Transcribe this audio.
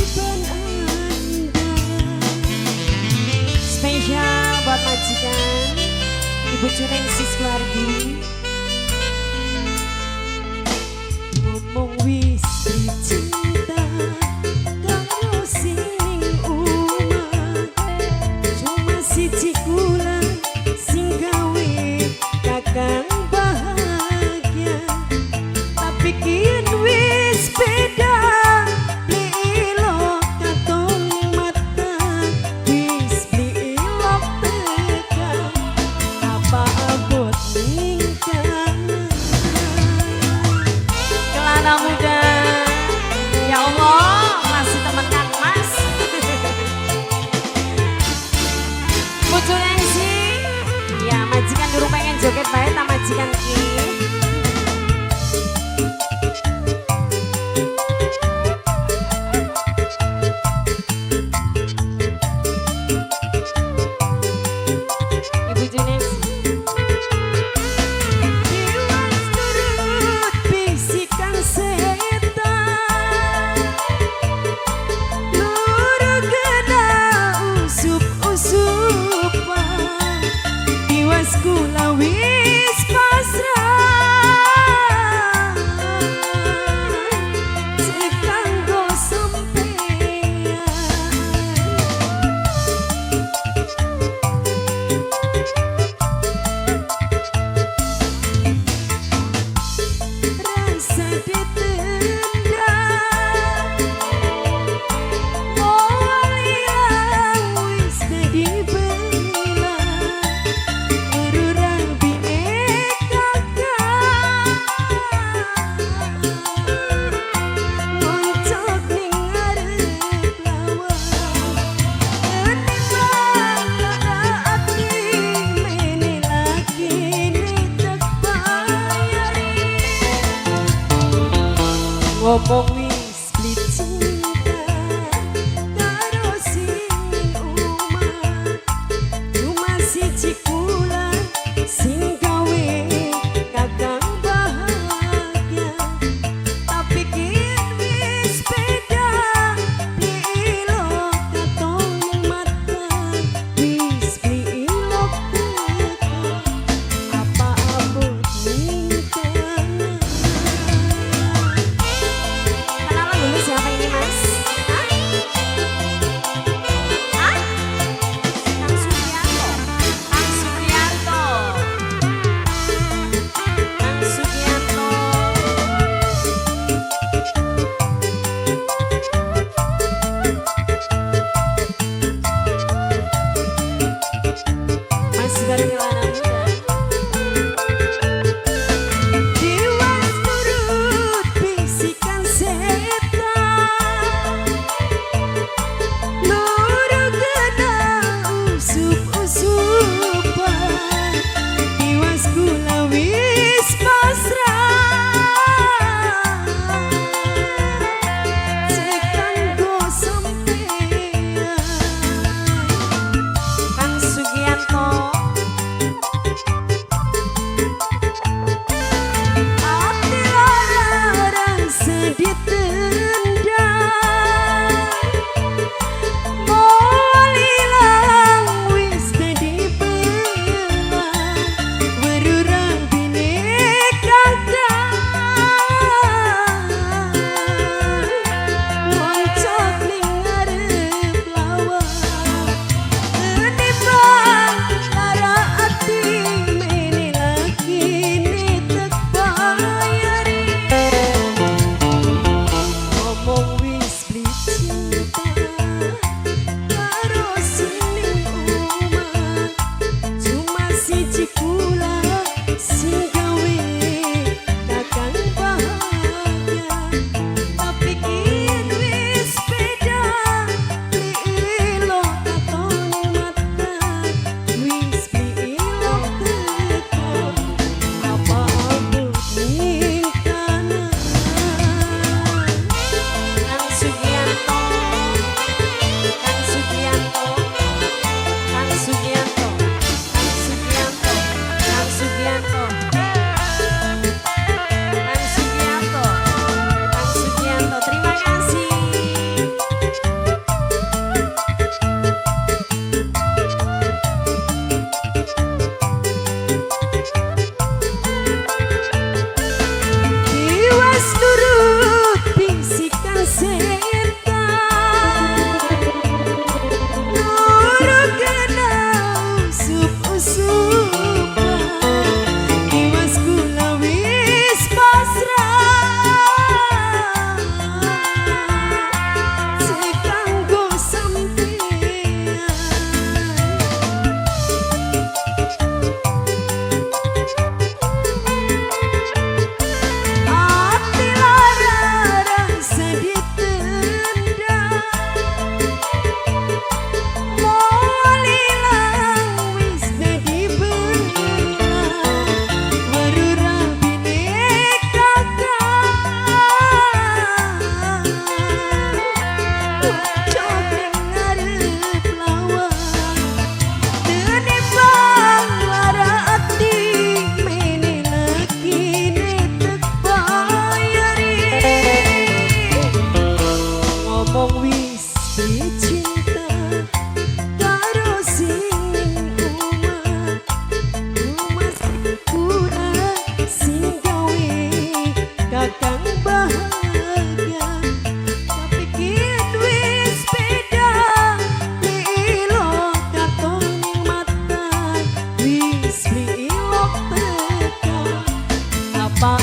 Kewajiban Anda. Spesial buat majikan Ibu Cuneng Siswardi. Ngomong wis cinta karo sing omah, cuma siji kula sing gawe kakang bahagia. Tapi kian wis beda, beli ilok katon mata, wis beli ilok teka apa abot ningkah. Kelana muda, ya Allah, masih teman Kang Mas. Pucu sih, ya majikan dulu pengen joget bae ta majikan ki. Ibu Junesi. Tiwas turut bisikan setan, luru kena usup-usupan. Tiwas kula wis pasrah, cek kanggo sampean. Rasa ditendang, moal ilang wis dadi belang. Weru rabine kakang ngoncok ning ngarep lawang. Ketimbang lara ati mene lakine tek bayari. Ngomong wis beli cinta karo sing omah, cuma siji kula sing gawe kakang bahagia. Tapi kian wis beda, beli ilok katon mata, wis beli ilok teka apa abot ningkah. Beli cinta karo sing omah. Mas guna sing gawe kakang bahagia. Kepikiran wis beda, lilo katon ning mata, wis lilo teka. Apa